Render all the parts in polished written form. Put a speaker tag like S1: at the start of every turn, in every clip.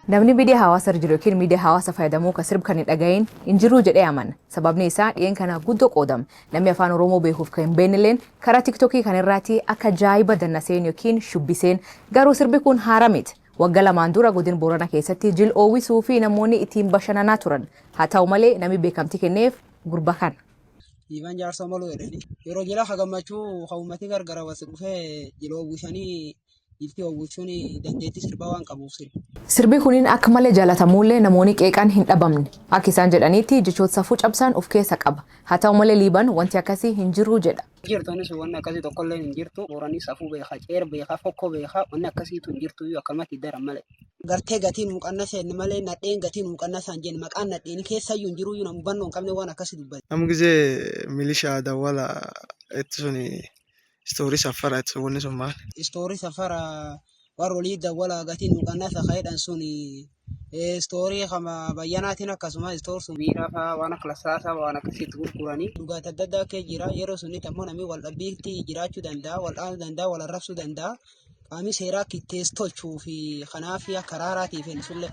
S1: Namni miidiyaa hawaasa irra jiru yookiin miidiyaa hawaasa fayyadamuu ka sirba kan hin dhagahin hin jiruu jedhee amana. Sababni isaa dhiyeen kana guddoo qoodama. Namni afaan Oromoo beekuuf kan hin beeknelleen karaa TikTokii kan irraati akka ajaa'iba dannaseen yookiin shubbiseen. Garuu sirbi kun haara miti. Wagga 2n dura godin Boorana keessatti jil oowwisuu fi namoonni ittiin bashannanaa turan. Haa ta'u malee namni beekamtii kenneef gurba kana.
S2: Dhiibaan jaarsoo maluu jedhani. Yeroo jila ka gammachuu ka uummati gargara wasi dhufee jila oowwisanii jilti oowwisuun dandeettii sirbaa waan qabuuf sirba.
S1: Sirbi kunin akka malee jaalatamuullee namooni qeeqan hin dhabamne. Akka isaan jedhaniitti jechoota safuu cabsan of keessa qaba. Haa ta'u malee Liiban wanti akkasii hin jiru jedha.
S2: Jirtu wanni sun wanni akkasii tokkolleen hin jirtu. Booranii safuu beeka, ceer beeka, fokkoo beeka, wanni akkasiitu hin jirtu iyyuu akkanumatti daran malee. Gartee gatii nuu qannaseen malee nadheen gatii nuu qannasaan jenne maqaan nadheenii keessayyuu hin jiruyyuu nama hubannoo hin qabne waan akkasii dubbate.
S3: Nam gizee milishaa dawwala itti suni istoorii saffara itti sun wanni sun maal?
S2: Istoorii safara warra olii dawwala gatii nuu qannasa ka jedhan sun istoorii kama bayyanaatiin akkasuma istoor sun biiraa fa'aa waan akka lassaasaa waan akkasiitti gurguranii dhugaatii adda addaa kee jira yeroo sunitti ammoo namni wal dhabbiitti jiraachuu danda'a wal dhaanuu danda'a wal arrabsuu danda'a qaamni seeraa akka ittees tolchuu fi kanaaf akka araaraatiif hin sullee.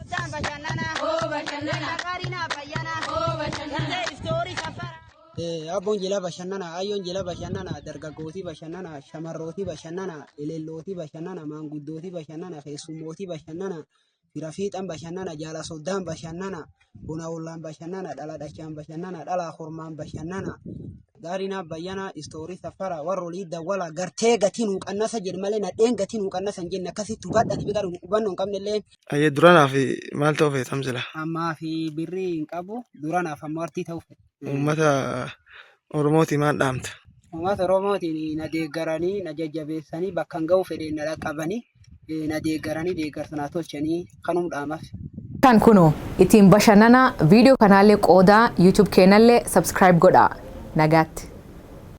S2: Abboon jila bashannana, ayyoon jila bashannana, dargaggootii bashannana, shamarrootii bashannana, eleellootii bashannana, maanguddootii bashannana, keessummootii bashannana, fira fiixan bashannana, jaala soddaan bashannana, bona ollaan bashannana, dhala dhachaan bashannana, dhala hormaan bashannana. Gaariin bayyana istoorii safara warra olii dawwala gartee gatii nuu qannasa jedhu malee nadheen gatii nuu qannasa hin jenne akkasitti hubadha namni garuu hubannoo hin qabne illee.
S3: Ayyee duranaaf maal ta'uu feetam sila?
S2: Ammaa fi birrii hin qabu duranaaf ammoo artii ta'uu fedha.
S3: Uummata Oromootii maal dhaamta?
S2: Uummata Oromootiin na deeggaranii na jajjabeessanii bakka hin ga'u fedheen na dhaqqabanii na deeggaranii deeggarsa naa tolchanii kanum dhaamaf.
S1: Kan kunoo ittiin bashannanaa video kanaallee qoodaa YouTube keenallee subscribe godhaa. Nagaatti.